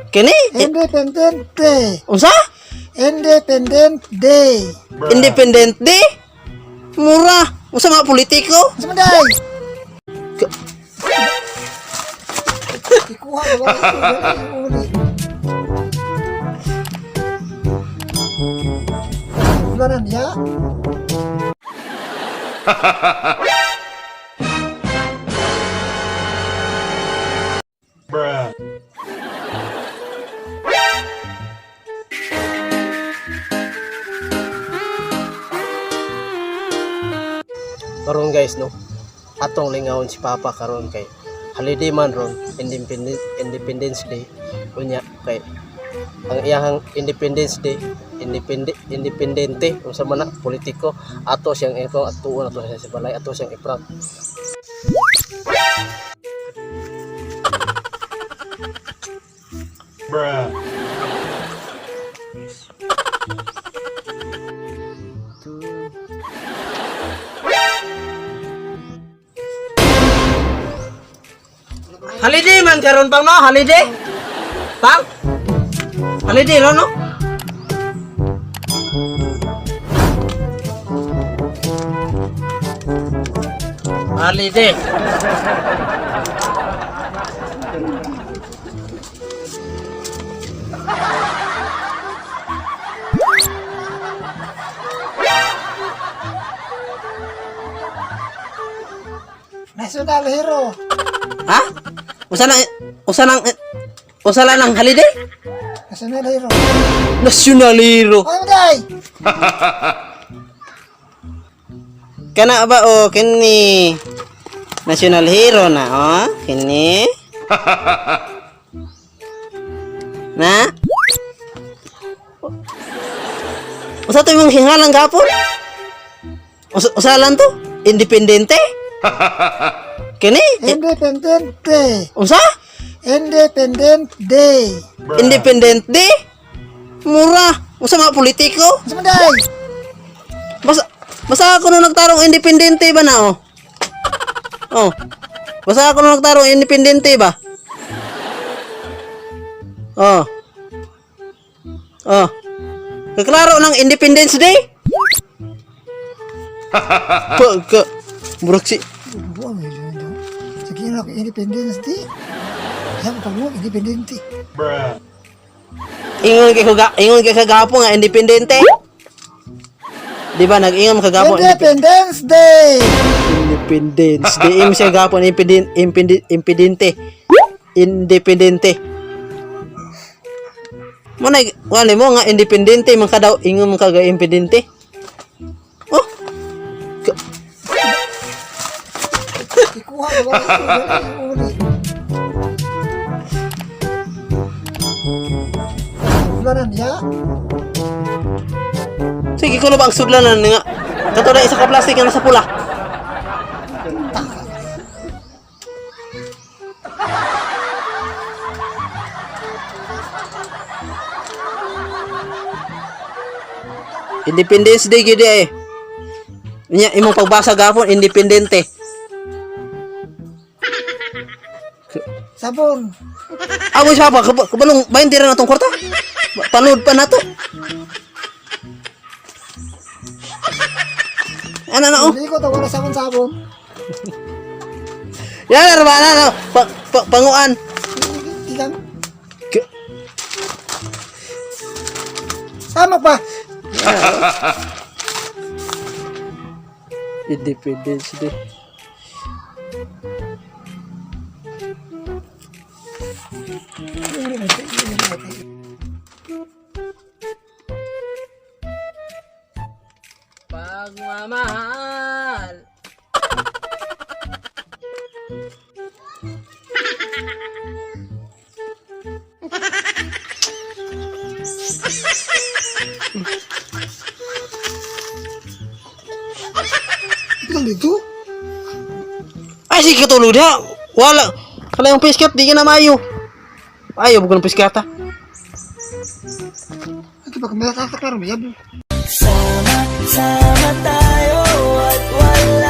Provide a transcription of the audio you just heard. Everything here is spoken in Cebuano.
Kini? Independent Day. Unsa? Independent Day. Independent Day? Mura. Unsa mga politiko? Unsa man day? Ikuha ko ba uli. Wala na niya. Karon guys, no, atong lingawon si Papa karon kay holiday man ron, Independence Day. Unya kay ang iyahang Independence Day, independente unsa man na politiko, ato siyang ito atuon ato siya sa balay, ato siyang i-prank. Holiday man karon pang, no, holiday. Pang. Holiday ron, no? Holiday. National Hero. Ha? Usa na usa nang usa lang ang holiday? National Hero. National hero. Ano day? Kana ba o kini national hero na, oh kini na. Usa to imong hingalan gapon? Usa lang to? Independente? Kini? Independent Day. Usa? Independent Day. Independent Day? Mura. Usa mga politiko? Unsa man day? Basta, basta ako nung nagtarong independente ba na, oh? Oh. Basta ako nung nagtarong independente ba? Oh. Oh. Kaklaro ng Independence Day? Pagka murag si Buang eh. Sige na Independence Day. Yan pa mo Independente. Ingon kay kagapo nga independente. Di ba nag-ingon kagapo Independence Day. Independence Day. Im siya gapon impedinte. Independente. Mo na wala mo nga independente man ka daw, ingon man ka ga impedente. Oh. Ikuha ko ba uli. Wala na niya. Sige ko na ba ang sudlanan nga? Kato na isa ka plastic nga nasa pula. Independence Day gid eh. Nya imong pagbasa gapon independente. Sabon. Amo siya pa kabalong 20 ra na tong kwarta. Panood pa na to. Ano na, oh? Hindi ko to wala sabon-sabon. Yan ra na, no. Pa, pa, panguan. Ilang. Sama pa. Independence Day. Pagmamahal. Ito dito. Ay, sige katulog diha. Wala. Kala yung piskat, di ka na maayo. Ayaw, bukan piskata. Ito ba kung may kakakaro may yabo. Sama tayo at wala.